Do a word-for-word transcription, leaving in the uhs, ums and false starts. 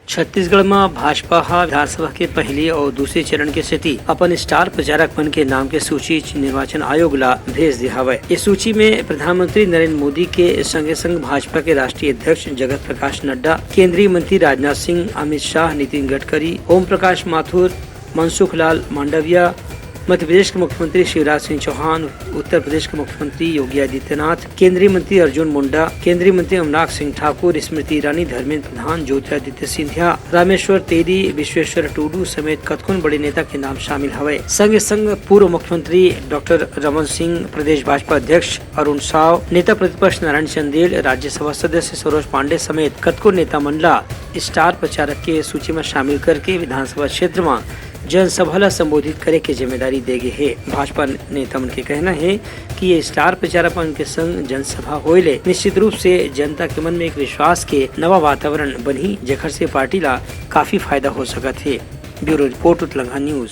छत्तीसगढ़ म भाजपा ह विधानसभा के पहली अउ दूसरे चरण के सेती अपन स्टार प्रचारक मन के नाम के सूची च-, निर्वाचन आयोग ला भेज दे हवय। ये सूची में प्रधानमंत्री नरेंद्र मोदी के संगे संग भाजपा के राष्ट्रीय अध्यक्ष जगत प्रकाश नड्डा, केंद्रीय मंत्री राजनाथ सिंह, अमित शाह, नितिन गडकरी, ओम प्रकाश माथुर, मनसुख लाल मांडविया, मध्य प्रदेश के मुख्यमंत्री शिवराज सिंह चौहान, उत्तर प्रदेश के मुख्यमंत्री योगी आदित्यनाथ, केंद्रीय मंत्री अर्जुन मुंडा, केंद्रीय मंत्री अनुराग सिंह ठाकुर, स्मृति ईरानी, धर्मेंद्र प्रधान, ज्योतिरादित्य सिंधिया, रामेश्वर तेली, विश्वेश्वर टुडू समेत कतकोन बड़े नेता के नाम शामिल हवय। संगे संग पूर्व मुख्यमंत्री डॉक्टर रमन सिंह, प्रदेश भाजपा अध्यक्ष अरुण साव, नेता प्रतिपक्ष नारायण चंदेल, राज्यसभा सदस्य सरोज पांडे समेत कतको नेता मन ला स्टार प्रचारक के सूची म शामिल करके विधानसभा क्षेत्र म जनसभा ला संबोधित करे के जिम्मेदारी दे गे हे। भाजपा नेता मन के कहना हे कि ये स्टार प्रचारक मन के संग जनसभा होए ले निश्चित रूप से जनता के मन में एक विश्वास के नवा वातावरण बनही, जेखर से पार्टी ला काफी फायदा हो सकत हे। Bureau report, Utlangha news.